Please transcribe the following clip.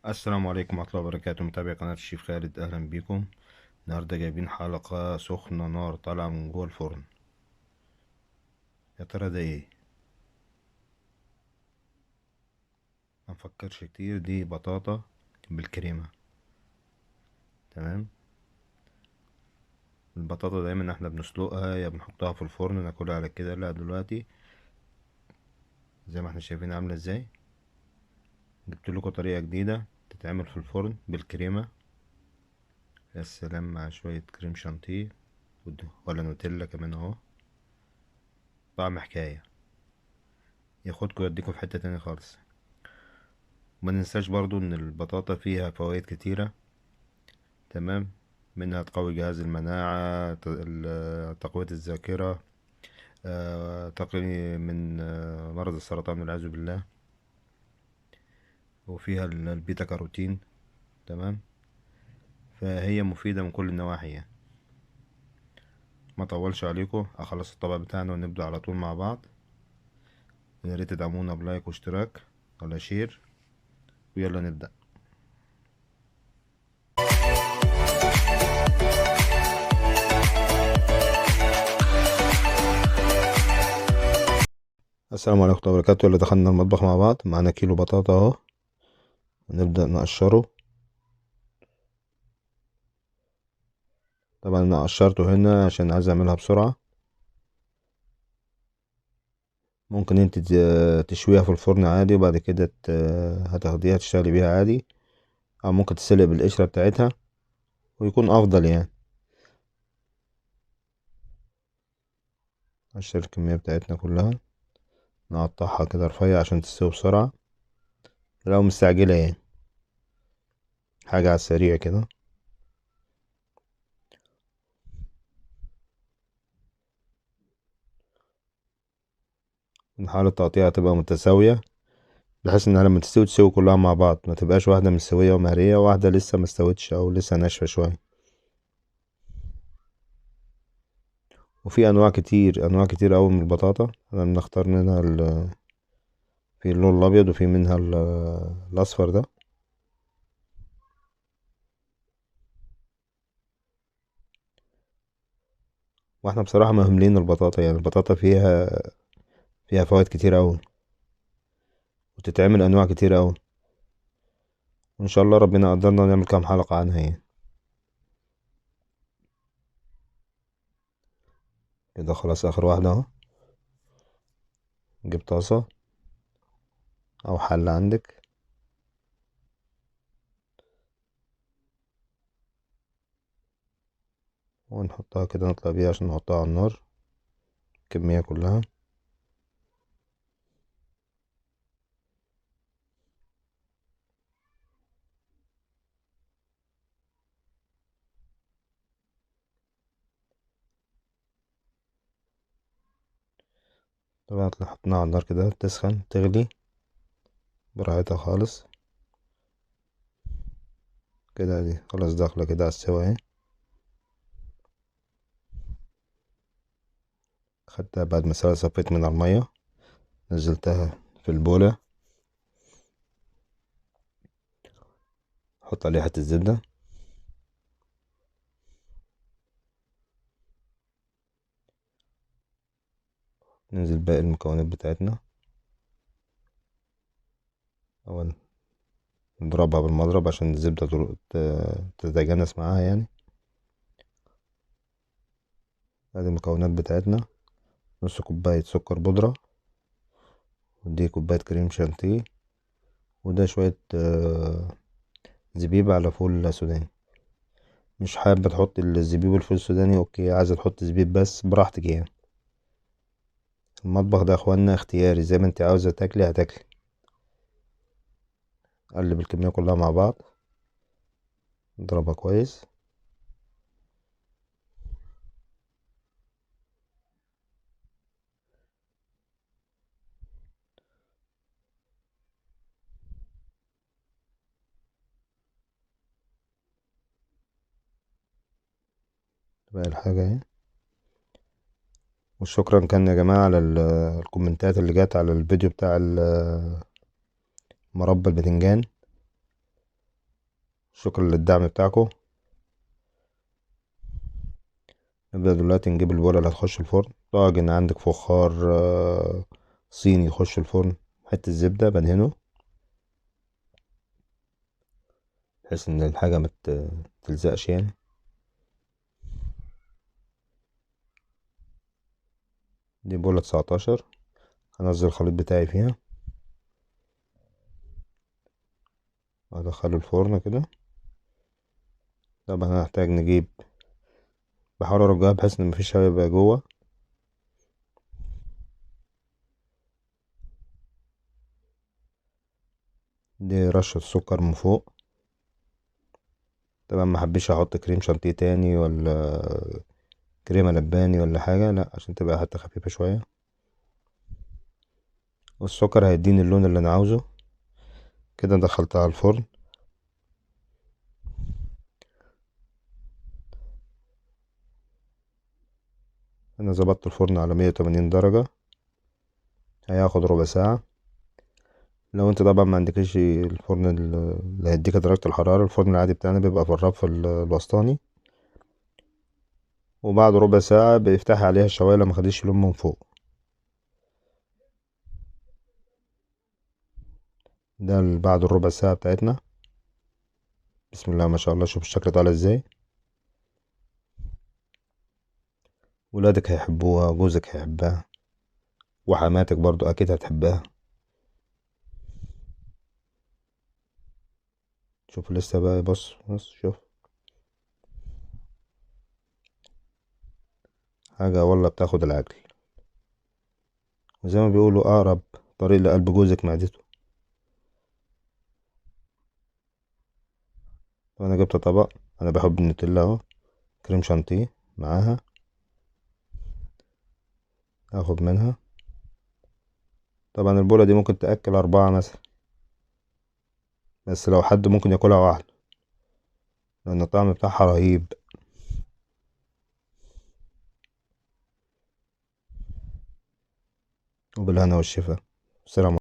السلام عليكم ورحمة الله وبركاته. متابعي قناة الشيف خالد، أهلا بيكم. النهاردة جايبين حلقة سخنة نار طالعة من جوه الفرن. يا ترى ده ايه؟ ما نفكرش كتير، دي بطاطا بالكريمة. تمام. البطاطا دايما احنا بنسلقها يا بنحطها في الفرن ناكلها على كده، لا دلوقتي زي ما احنا شايفين عاملة ازاي. جبت لكم طريقة جديدة تتعمل في الفرن بالكريمة. يا سلام، مع شوية كريم شانتيه ولا نوتيلا كمان اهو، طعم حكاية، ياخدكم يوديكم في حتة تانية خالص. وما ننساش برضو ان البطاطا فيها فوائد كتيرة، تمام، منها تقوي جهاز المناعة، تقوية الذاكرة، تقي من مرض السرطان والعياذ بالله، وفيها البيتا كاروتين. تمام، فهي مفيدة من كل النواحي يعني. ما اطولش عليكم، اخلص الطبق بتاعنا ونبدأ على طول مع بعض. يا ريت تدعمونا ب like واشتراك ولا share، ويلا نبدأ. السلام عليكم ورحمة الله وبركاته. يلا دخلنا المطبخ مع بعض. معانا كيلو بطاطا اهو، نبدأ نقشره. طبعا انا قشرته هنا عشان عايز اعملها بسرعة. ممكن انت تشويها في الفرن عادي، وبعد كده هتاخديها تشتغلي بيها عادي، او ممكن تسلق بالقشرة بتاعتها ويكون افضل يعني. نقشر الكمية بتاعتنا كلها، نقطعها كده رفيع عشان تستوي بسرعة لو مستعجلة يعني، حاجة على السريع كده. نحاول التقطيعة تبقى متساوية، بحيث انها لما تستوي تستوي كلها مع بعض، ما تبقاش واحدة مستوية ومهرية وواحدة لسه ما استوتش او لسه ناشفة شوية. وفي انواع كتير، انواع كتير اوي من البطاطا، احنا بنختار منها في اللون الابيض وفي منها الاصفر ده. واحنا بصراحة مهملين البطاطا، البطاطا فيها فوائد كتير اوي، وتتعمل انواع كتير اوي، وان شاء الله ربنا قدرنا نعمل كام حلقة عنها يعني. كده خلاص اخر واحدة اهو. نجيب طاسة او حلة عندك، ونحطها كده، نطلع بيها عشان نحطها على النار الكمية كلها. طبعا حطيناها على النار كده تسخن تغلي براحتها خالص كده، دي خلاص داخلة كده على السوا اهي. خدتها بعد ما صفيت من المية، نزلتها في البولة، حط عليها حتة زبدة، ننزل باقي المكونات بتاعتنا. أول نضربها بالمضرب عشان الزبدة تتجانس معاها يعني. ادي المكونات بتاعتنا: نص كوباية سكر بودرة، ودي كوباية كريم شانتيه، وده شوية زبيب على فول سوداني. مش حابة تحط الزبيب والفول السوداني okay، عايزة تحط زبيب بس براحتك يعني. المطبخ ده يا اخوانا اختياري، زي ما انت عاوزة تاكلي هتاكلي. قلب الكمية كلها مع بعض، اضربها كويس. باقي الحاجة اهي. وشكرا كان يا جماعة على الكومنتات اللي جت على الفيديو بتاع مربى الباذنجان. شكرا للدعم بتاعكم. نبدأ دلوقتي نجيب البولة اللي هتخش الفرن. طاجن عندك فخار صيني يخش الفرن. حتة زبدة بدهنه بحيث ان الحاجة ما تلزقش يعني. دي بولة 19، هنزل الخليط بتاعي فيها، ادخله الفرن كده. طبعا هنحتاج نجيب، بحاول ارجعها بحيث ان مفيش هواء يبقى جوه. دي رشة سكر من فوق. طبعا ما حبيتش احط كريم شانتيه تاني ولا كريمة لباني ولا حاجة، لا عشان تبقى حتى خفيفة شوية. والسكر هيديني اللون اللي انا عاوزه. كده دخلتها على الفرن. انا ظبطت الفرن على 180 درجة، هياخد ربع ساعة. لو انت طبعا ما عندكش الفرن اللي هيديك درجة الحرارة، الفرن العادي بتاعنا بيبقى في الرف الوسطاني، وبعد ربع ساعة بيفتح عليها الشواية لو ما خدتش لون من فوق. ده بعد الربع ساعة بتاعتنا. بسم الله ما شاء الله، شوف الشكل طالع ازاي. ولادك هيحبوها، جوزك هيحبها، وحماتك برضو اكيد هتحبها. شوف لسه بقى، بص بص شوف حاجة والله بتاخد العقل. وزي ما بيقولوا اقرب طريق لقلب جوزك معدته. انا جبت طبق، انا بحب النوتيلا اهو، كريم شانتيه معاها، اخد منها. طبعا البولة دي ممكن تأكل 4 مثلا، بس لو حد ممكن ياكلها واحدة لأن الطعم بتاعها رهيب. وبالهنا والشفا. سلام.